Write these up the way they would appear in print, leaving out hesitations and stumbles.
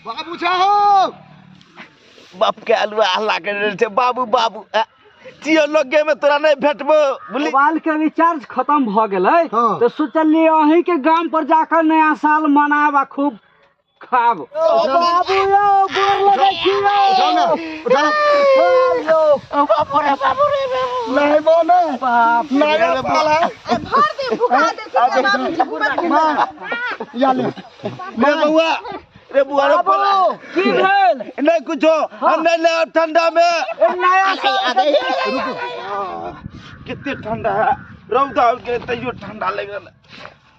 बाबू छहो बाप के अलुआ हल्ला कर रहल छै। बाबू बाबू चियो लोगे में तोरा नहीं भेटबो। मोबाइल के रिचार्ज खत्म भ गेलै। हाँ। तो सोचलिए अहीं के गाम पर जाकर नया साल मनाब आ खूब खाब। बाबू यौ गोर लगै छी यौ। उठाओ ना, उठाओ। यौ बाबू रे बाबू रे बाबू। नहीं बोले बाप नया साल है। भर दिन भुका देलखिन बाबूजी घुमैत घुमैत। या ले रे बउआ रे बुआ रे बाबू पला की भेल? नहीं कुछो हम नहीं ले ठंडा में। ए, नया साल के कितने ठंडा है, रौदा हो गेलै तैयो ठंडा लागि रहल है।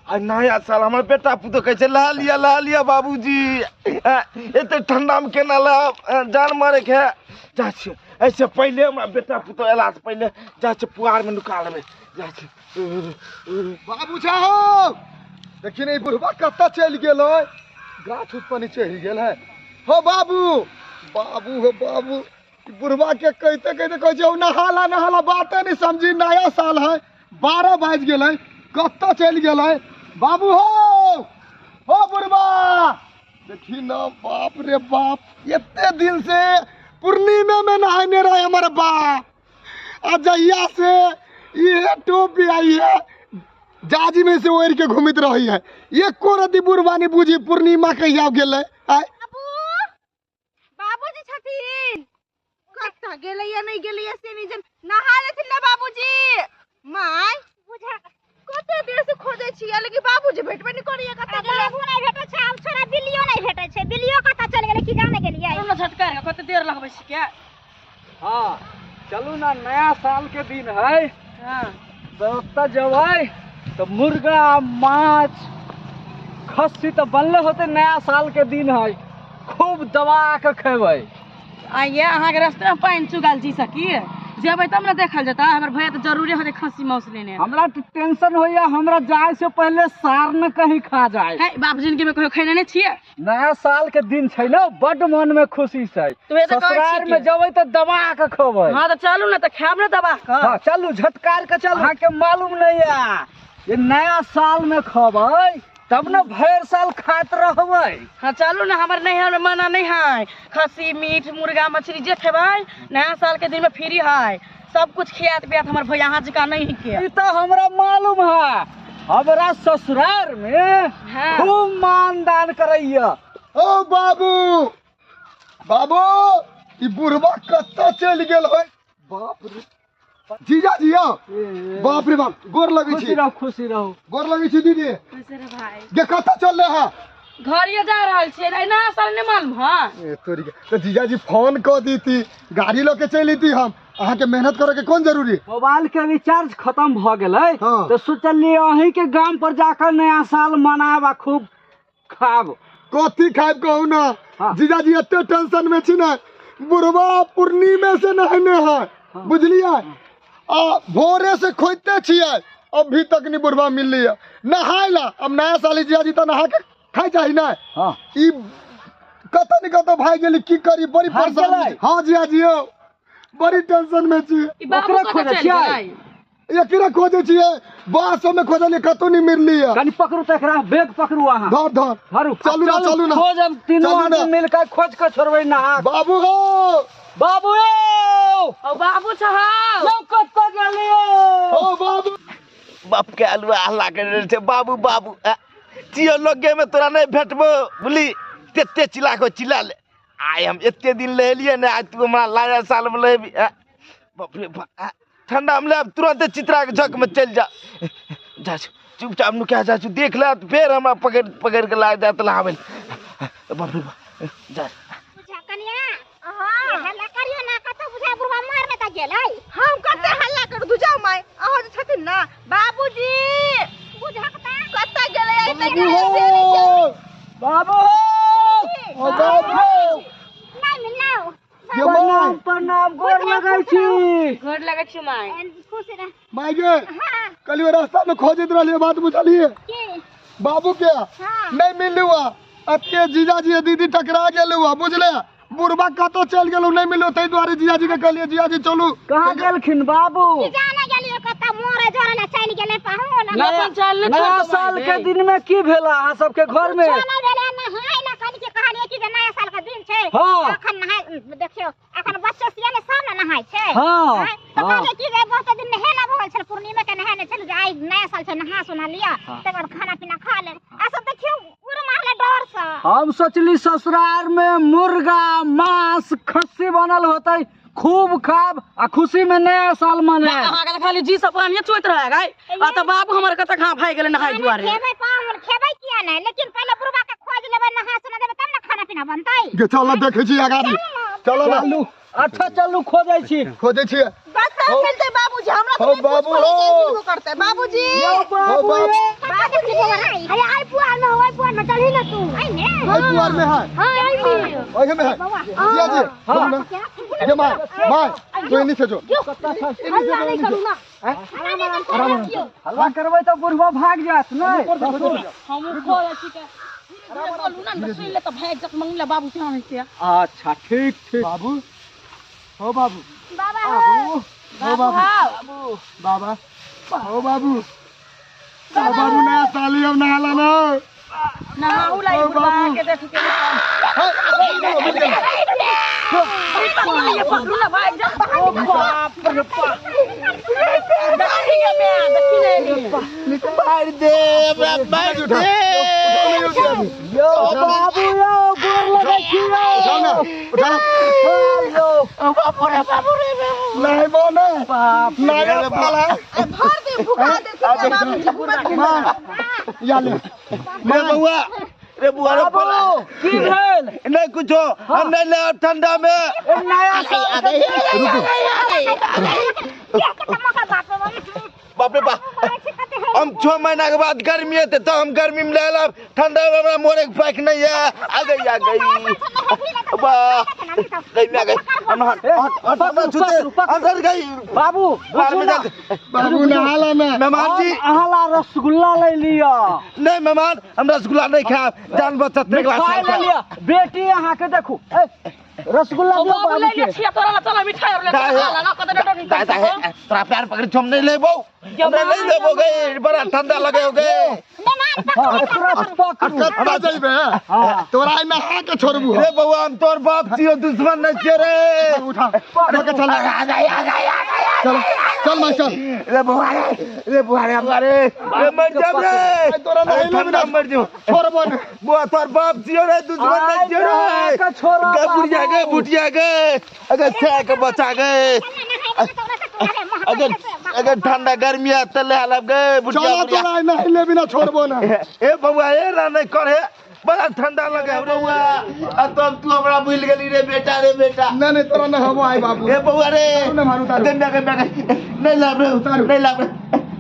आ नया साल हमर बेटा पुतोह कहै छै लहा लिअ लहा लिअ बाबूजी, एते ठंडा में केना लहब, जान मारे के है। जा छियै एहिसँ पहिले हमरा बेटा पुतोह अयलासँ पहिले जा छियै पुआर में नुका लेबै। जा छियै। बाबू छहो देखिए ने ई बुढ़बा कतऽ चलि गेलै, गाछ उछ पर चढ़ि गेल है। हो बाबू बाबू हो बाबू, ई बुढ़बा के कहिते कहिते कहै छै नहाला नहाला, बाते नहीं समझी। नया साल है, 12 बाजि गेलै, कतऽ चलि गेलै बाबू। हो बुढ़बा देखी ना, बाप रे बाप, एते दिन से पूर्णिमा में नहाने रहे हमारे बाप, आ जहिया से ये टोपी आई है जाजी में से ओढ़ के घूमित रही है। एको रति बुढ़बा नहीं बुझी पूर्णिमा कहिया गेलै। आय बाबू बाबूजी छथिन, कतऽ गेलैया नहि गेलैया से नहि जान। नहा लेथिन ना बाबूजी। माय बुझा कते देर से खोजै छियै लेकिन बाबूजी भेटबे नहि करैया। कतऽ गेलै? बाबू नहि भेटै छै, आब छोड़ा बिल्लियो नहि भेटै छै। बिल्लियो कतऽ चलि गेलै की जाने गेलियै। चलू ना झटकार के, कते देर लगबै छी के? हाँ चलू ना, नया साल के दिन है। हाँ तो ओतऽ जेबै तो मुर्गा माछ खस्सी तो बनले होते, नया साल के दिन है, खूब दबा के खेबै। आइए अहाँके रास्ते में पानि चुगाल जी सकी जेबै तब ने देखल जेतै। हमर भैया तऽ जरूरे होतै खस्सी मांस लेने। हमरा तो टेंशन होइया, हमरा जाय से पहले सार न कहीं खा जाए। है बाप जिनकी में कहियो खेने नहि छियै। नया साल के दिन छै ने, बड मन में खुशी छै। तो ये तऽ कहै छी ससुराल कि- में जेबै तऽ दबा के खेबै। हाँ तऽ चलू ने, तऽ खायब ने दबा के। हाँ चलू झटकार के चलू। अहाँके मालूम नहीं है ये नया साल में खेबै तब ने भरि साल खाइत रहबै। हाँ चलू ना, हमर नहीं है मना नहीं है। खस्सी मीट मुर्गा मछली जे खेबै नया साल के दिन में फ्री है, सब कुछ खियात पियात हमर भैया अहाँ जकाँ नहीं है के। ई तऽ हमरा मालूम है, हमरा ससुराल में हाँ। खूब मान दान करैया। ओ बाबू बाबू ई बुढ़बा कतऽ चलि गेल है? बाप रे जीजा जी यौ, बाप रे बाप, गोर लगै खुशी छी। रहू खुशी रहू। गोर लगै छी दीदी। खुश रह भाई। गे कतऽ चल रहे है? घरिये जा रहल छियै, नहीं नया साल नहीं मालूम है। ए तोरी के तो जीजाजी फोन कऽ दीती, गाड़ी लऽ के चलि अइती हम। अहाँके मेहनत करे के कोन जरूरी? मोबाइल के रिचार्ज खत्म भ गेलै। हाँ। तो सोचलिए अहीं के गाम पर जाकर नया साल मनाब आ खूब खाब। कथी खायब कहू ना? हाँ। जीजाजी एते टेंशन में छी ने, बुढ़बा पूर्णिमे से नहेने है। हाँ। बुझलियै? आ भोरे से खोजते छियै, अभी तक नहीं बुढ़बा मिलली है नहाय ला। अब नया साल जीजाजी तऽ नहा के खाइ चाही ना। हाँ। ई कतऽ ने कतऽ भागि गेली, की करी, बड़ी भागि परेशान गेलै? छी। हाँ जीजाजी यौ, बड़ी टेंशन में छी। ई बाबू ओकरे कतऽ खोजै चलि छियै? गेलै? एकरे खोजै छियै, बास सबमे खोजलियै कतौ नहीं मिलली है। कनि पकड़ू तऽ एकरा, बैग पकड़ू अहाँ। धर धर धरू। चलू ना, चलू ना। खोज हम तीनों चलू ना। आदमी मिलकर खोज के छोड़बै नहा। बाबू हो बाबू यौ, ओ बाबू छहौ। यौ कतऽ गेलियै? ओ बाबू बाप के अलुआ हल्ला कर रहल छै। बाबू बाबू चियो लोगे में तोरा नहीं भेटबो। बुझली? तेते चिल्ला के चिल्ला ले। आइ हम एते दिन लहेलियै ने, आइ तू हमरा नया साल में लहेबी। बाप रे बाप, ठंडा में ले तुरंत चित्रा के झक में चलि जा। जा चुपचाप नुका जा, देख ले फेर हमरा पकड़ पकड़ के लाग जात लहाबै। बाप रे बाप, जा। बुझा कनिया, हल्ला करियो ना, कतऽ बुझा बुढ़बा मार में तऽ गेलै। हम कते हल्ला करू, दू जाउ माय, अहाँ जे छथिन ना बाबूजी। बुझा कतऽ कतऽ गेलै? आइ तक बाबू गेलै से नहि छै। हो बाबू हो ओ बाबू नहि मिललौ। ये माय प्रणाम प्रणाम, गोर लगै छी। गोर लगै छी माय। खुश रह। माय गे, हाँ। कहलियै रास्ता में खोजैत रहलियै, बात बुझलियै? की? बाबू के हाँ। नहीं मिललू है। अते जीजाजी आ दीदी टकरा गेलू है, बुझले? बुढ़बा कतऽ चलि गेलू, नहीं मिललू, ताहि दुआरे जीजाजी के कहलियै जीजाजी चलू। कहाँ गेलखिन बाबू? की जाने गेलियै कतऽ, मोरे जोरे ला चलि गेलै पाहुन। अपन चल ने नया छोड़ साल के दिन में की भेल अहाँ सबके घर में? कुछो नहि भेलै, नहाय ला कनि के कहलियै कि जे नया के दिन छै। हाँ। अखन नहाय देखियो अखन बच्चो सिया ने सब ने नहाय छै। हाँ। तऽ कहलियै की जे बहुत दिन नहेला भऽ गेल छल, पूर्णिमा के नहेने छल जे आइ नया साल छै, नहा सोना लिअ तकर बाद खाना पीना खा लेब। आ सब देखियो उड़ मारले डर से। हम सोचली ससुराल में मुर्गा मांस खस्सी बनल होतै, खूब खाब आ खुशी में नया साल मनाएब। अहाँ के खाली जी सब पानिये चोइत रहे गाय। आ तऽ बाबू हमर कतऽ खा भागि गेलै नहाय दुआरे। खेबै पाहुन खेबै किया नहि, लेकिन पहिले बुढ़बा के खोज लेबै, नहा सोना देबै तब ने खाना पीना बनतै। गे चल ना देखै छी अगाड़ी, चल ना। चलू अच्छा चलू खोजै छी, खोजै छी। बस मिलतै बाबूजी हमरा हो बाबू हो करतै बाबूजी। हो बाबू बाबूजी अरे आई पुआर में हो, आई पुआर में चलही ना तू। आई ने आई पुआर में है। हां आई में ओहे में है। जिया जी बोलू ना। ये my my तू एनी से जो, हल्ला नहीं करू ना, हल्ला करबै तऽ बुढ़बा भाग जात। नहि हमहूँ खोजै छी के बोलू ना, सुनि ले तऽ भागि जात मंगला बाबू से हम के। अच्छा ठीक ठीक। बाबू हो बाबू, बाबा हो हो बाबू, बाबा हो बाबू, बाबू नया साल हम नहाला ना नहाउ लाई बुढ़बा के देख के पकड़ू ना भाग जा। ओ बाप रे बाप, देखी मैं देखी ने मार दे हमरा, मार दे। यो बाबू यो गोर लगै छी यो। उठाओ ना, उठाओ। यो बाप रे बाबू रे बाबू। नहीं बोने बाप नया साल है। भर दे भुका दे बाबूजी घुमत। मां या ले रे बउआ, रे बुआ रे पला की भेल? नहीं कुछो, हम नहीं ले ठंडा में। ए नया साल के बाप रे बाप, हम 6 महीना के बाद गर्मी है तो हम गर्मी में ले लब, ठंडा में हमरा मोरे के पैक नहीं है। आ गई आ गई वाह गई मैं गई। हम हट हट हट छूते अंदर गई बाबू बाहर में जा। बाबू नहाला ना मेहमान जी अहाँ रसगुल्ला ले लिअ। नहीं मेहमान हम रसगुल्ला नहीं खाएब, जान बचत एक मिठाई ले लिअ। बेटी अहाँ के देखू ए रसगुल्ला दियौ बाबू बाबू ले के। ले छिया तोरा ला चल मिठाई और ले चल ना कत डर। तोरा पैर पकड़ हम नहीं लेबो, हमरा नहीं लेबो गई, बड़ा ठंडा लगे हो गए। हाँ, तुरंत पकड़ू। कत्ता जइबे तोरा आई नहा के छोड़बू। रे बउआ हम तोर बाप छियो, दुश्मन नहीं छियो रे। उठा उठा के चल चल चल मां चल। रे बउआ रे, रे बुआ रे बुआ रे, रे मर जाब रे, तोरा नहेले ठंडा बिना मर जाब। छोड़बो ने बुआ तोर बाप छियो रे, दुश्मन नहीं छियो रे। के छोड़ो गे बुढ़िया गे, बुढ़िया गे, अगर छे के बचा गे, अगर अगर ठंडा गर्मी है तो ले आलब गे बुढ़िया। चल तोरा आई नहेले बिना छोड़बो ने। ए बउआ ए ना नहीं करे, बड़ा ठंडा लगे हो बउआ। आ तो तू हमरा भूल गेली रे बेटा, रे बेटा। नहीं नहीं तोरा नहबो आई बाबू। ए बउआ रे ना मारू तारू। गई मैं गई मैं गई नहीं लाब रे, नहीं लाब रे,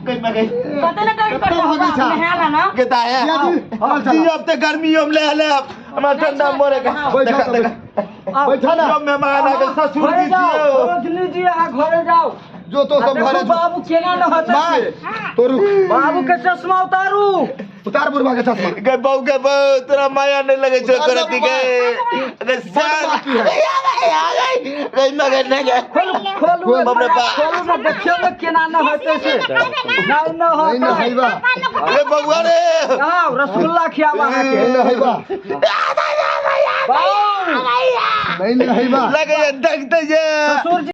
गई मैं गई कते ने डर कत्ता भागै छा? नहाला ना केता है जिया जी चल चल जी अब ते गर्मी हम ले ले हमरा ठंडा मरे के। बैठा देखा देखा बैठा ना। जो मेहमान आ गए ससुर घरे जी जाओ, छियो। खोज लीजिए अहाँ घरे जाओ। जो तो सब देखू घरे जो। बाबू केना नहतै माय से। तो रुक बाबू के चश्मा उतारू, उतार बुढ़बा के चश्मा। गे बहू गे बहू तोरा माया नहीं लगे छो करती गे। अरे साल बाकी है। गई मैं गई नहीं गई। खोलू खोलू बाप रे बाप। खोलू ना देखियो ने केना नहतै से। नहीं नहीं नहतै। नहैबा अरे बउआ रे आओ रसगुल्ला खियाबा अहाँके। नहीं नहैबा बाबू नहीं नहैबा लगे देखते जे ससुर जी।